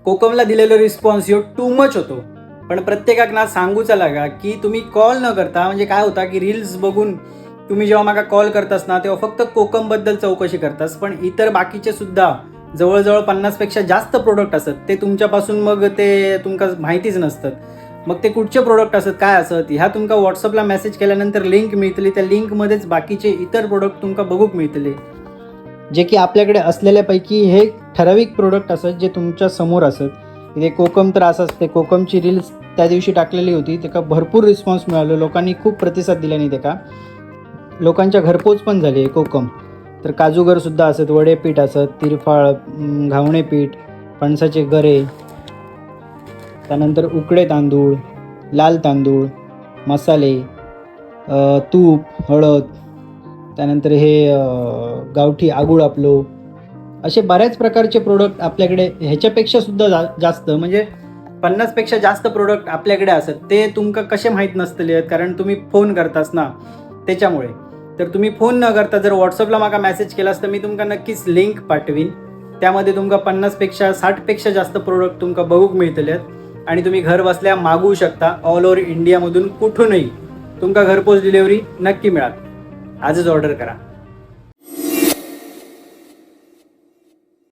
कोकमला दिलेलो रिस्पॉन्स ह्यो too much होतो. पण प्रत्येकाक ना सांगूचा लागा की तुम्ही कॉल न करता, म्हणजे काय होता की रील्स बघून तुम्ही जेव्हा माका कॉल करतास ना, तेव्हा फक्त कोकमबद्दल चौकशी करतास, पण इतर बाकीचे सुद्धा जवळजवळ 50पेक्षा जास्त प्रोडक्ट असत, ते तुमच्यापासून मग ते तुमका माहितीच नसतात. मग ते कुठचे प्रोडक्ट असत, काय असत, ह्या तुमका व्हॉट्सअपला मेसेज केल्यानंतर लिंक मिळतली. त्या लिंकमध्येच बाकीचे इतर प्रोडक्ट तुमका बघूक मिळतले, जे की आपल्याकडे असलेल्यापैकी हे ठराविक प्रोडक्ट असत जे तुमच्या समोर असत. इथे कोकम तर असंच, ते कोकमची रील्स त्या दिवशी टाकलेली होती, त्याका भरपूर रिस्पॉन्स मिळालो. लोकांनी खूप प्रतिसाद दिला नाही त्याका. लोकांच्या घरपोच पण झाली आहे कोकम. तर काजूगरसुद्धा असत, वडेपीठ असत, तिरफाळ, घावणे पीठ, फणसाचे गरे, त्यानंतर उकडे तांदूळ, लाल तांदूळ, मसाले, तूप, हळद, त्यानंतर हे गावठी आगूळ आपलो, असे बऱ्याच प्रकारचे प्रोडक्ट आपल्याकडे ह्याच्यापेक्षा सुद्धा जास्त, म्हणजे 50पेक्षा जास्त प्रोडक्ट आपल्याकडे असत. ते तुमका कसे माहीत नसतले आहेत? कारण तुम्ही फोन करतास ना त्याच्यामुळे. तर तुम्ही फोन न करता जर व्हॉट्सअपला माका मेसेज केलास, तर मी तुमका नक्कीच लिंक पाठवीन. त्यामध्ये तुमका 50पेक्षा 60पेक्षा जास्त प्रोडक्ट तुमका बघूक मिळतले आहेत आणि तुम्ही घर बसल्या मागवू शकता. ऑल ओव्हर इंडियामधून कुठूनही तुमका घरपोच डिलिव्हरी नक्की मिळाल. आजच ऑर्डर करा.